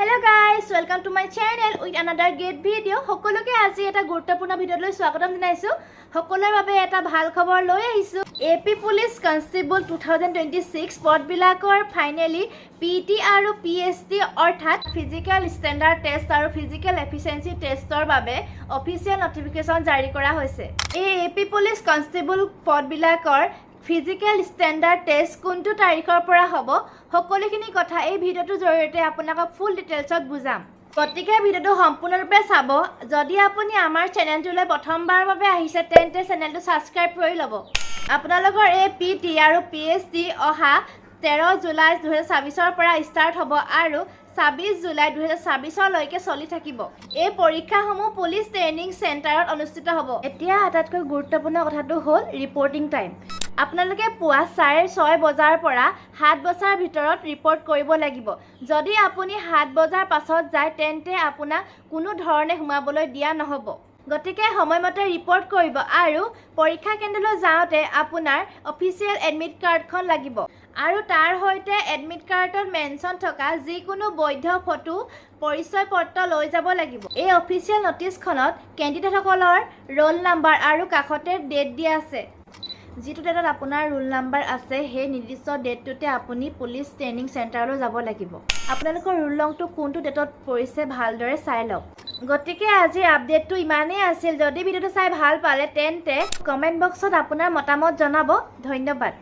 Hello guys, welcome to my channel with another great video. সকলোকে আজি এটা গুৰুত্বপূৰ্ণ ভিডিঅ'লৈ স্বাগতম জনাইছোঁ। সকলোৰে বাবে এটা ভাল খবৰ লৈ আহিছোঁ। AP police constable 2026 পদবিলাকৰ finally PT আৰু পিএছটি, অৰ্থাৎ ফিজিকেল ষ্টেণ্ডাৰ্ড টেষ্ট আৰু ফিজিকেল এফিচিয়েঞ্চি টেষ্টৰ বাবে অফিচিয়েল নটিফিকেশ্যন জাৰি কৰা হৈছে। এই এপি পুলিচ কনষ্টেবল পদবিলাকৰ ফিজিকেল ষ্টেণ্ডাৰ্ড টেষ্ট কোনটো তাৰিখৰ পৰা হ'ব, সকলোখিনি কথা এই ভিডিঅ'টোৰ জৰিয়তে আপোনালোকক ফুল ডিটেইলছত বুজাম। গতিকে ভিডিঅ'টো সম্পূৰ্ণৰূপে চাব। যদি আপুনি আমাৰ চেনেলটোলৈ প্ৰথমবাৰৰ বাবে আহিছে, তেন্তে চেনেলটো ছাবস্ক্ৰাইব কৰি ল'ব। আপোনালোকৰ এই পিটি আৰু পিএছটি অহা 13 জুলাই 2026ৰ পৰা ষ্টাৰ্ট হ'ব আৰু 26 জুলাই 2026লৈকে চলি থাকিব। এই পৰীক্ষাসমূহ পুলিচ ট্ৰেইনিং চেণ্টাৰত অনুষ্ঠিত হ'ব। এতিয়া আটাইতকৈ গুৰুত্বপূৰ্ণ কথাটো হ'ল ৰিপৰ্টিং টাইম। আপোনালোকে পুৱা 6:30 বজাৰ পৰা 7 বজাৰ ভিতৰত ৰিপৰ্ট কৰিব লাগিব। যদি আপুনি 7 বজাৰ পাছত যায়, তেন্তে আপোনাক কোনো ধৰণে সোমাবলৈ দিয়া নহ'ব। গতিকে সময়মতে ৰিপৰ্ট কৰিব আৰু পৰীক্ষা কেন্দ্ৰলৈ যাওঁতে আপোনাৰ অফিচিয়েল এডমিট কাৰ্ডখন লাগিব আৰু তাৰ সৈতে এডমিট কাৰ্ডত মেনশ্যন থকা যিকোনো বৈধ ফটো, পৰিচয় পত্ৰ লৈ যাব লাগিব। এই অফিচিয়েল নটিচখনত কেণ্ডিডেটসকলৰ ৰোল নাম্বাৰ আৰু কাষতে ডেট দিয়া আছে। যিটো ডেটত আপোনাৰ ৰোল নাম্বাৰ আছে, সেই নিৰ্দিষ্ট ডেটটোতে আপুনি পুলিচ ট্ৰেইনিং চেণ্টাৰলৈ যাব লাগিব। আপোনালোকৰ ৰোল নংটো কোনটো ডেটত পৰিছে, ভালদৰে চাই লওক। গতিকে আজিৰ আপডেটটো ইমানেই আছিল। যদি ভিডিঅ'টো চাই ভাল পালে, তেন্তে কমেণ্ট বক্সত আপোনাৰ মতামত জনাব। ধন্যবাদ।